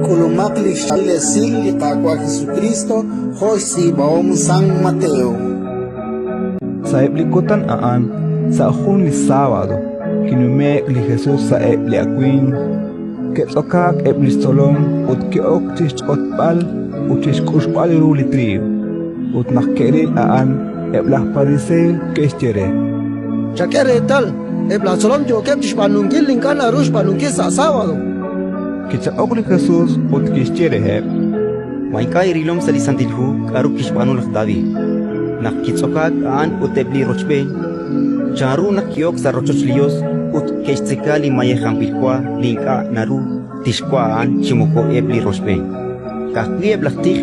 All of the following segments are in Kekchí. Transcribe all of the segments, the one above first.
K'ulumaq li xchaab'il esil li Qaawa' Jesukriist jo' xtz'iib'ahom San Mateo. Sa'eb' li kutan a'an, sa' jun li sábado, kinume'k li Jesus sa'eb' li awimq. Ke'tz'okaak eb' li xtzolom ut ke'ok chi xch'otb'al ut chi xk'uxb'al ru li triiw. Ut naq ke'ril a'an, eb' laj Pariseey ke'xye re: Chak'e reetal, eb' laatzolom yookeb' chi xb'aanunkil li ink'a' naru xb'aanunkil sa' sábado. Kichaq'ok li Jesus ut kixye reheb': Ma ink'a' eerilom sa' li Santil Hu k'aru kixb'aanu laj David, naq kitz'okaak a'an ut eb' li rochb'een? Chanru naq ki'ok sa' rochoch li Yos ut ke'xtzeka li mayejanb'il wa li ink'a' naru tixwa' a'an chi moko eb' li rochb'een, ka'ajwi' eb' laj tij?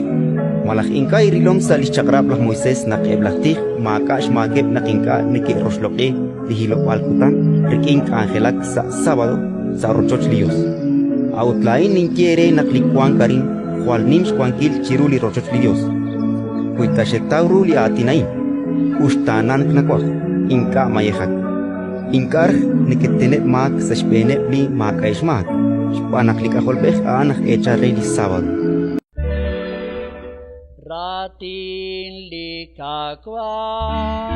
Malaj ink'a' eerilom sa' li xChaq'rab' laj Moisés naq eb' laj tij maak'a' xmaakeb' naq ink'a' neke'roxloq'i li hilob'aal kutan rik'in k'anjelak sa' sábado sa' rochoch li Yos? A'ut laa'in ninye eere naq li wank arin jwal nim xwankil chiru li rochoch li Yos. Wi ta xetaw ru li aatin a'in: «Uxtaanank nawaj, ink'a' mayejak», ink'a' raj neketeneb' maak sa' xb'eeneb' li maak'a'eb' xmaak, xb'aan naq li K'ajolb'ej a'an aj eechal re li sábado. Raatin li Qaawa'.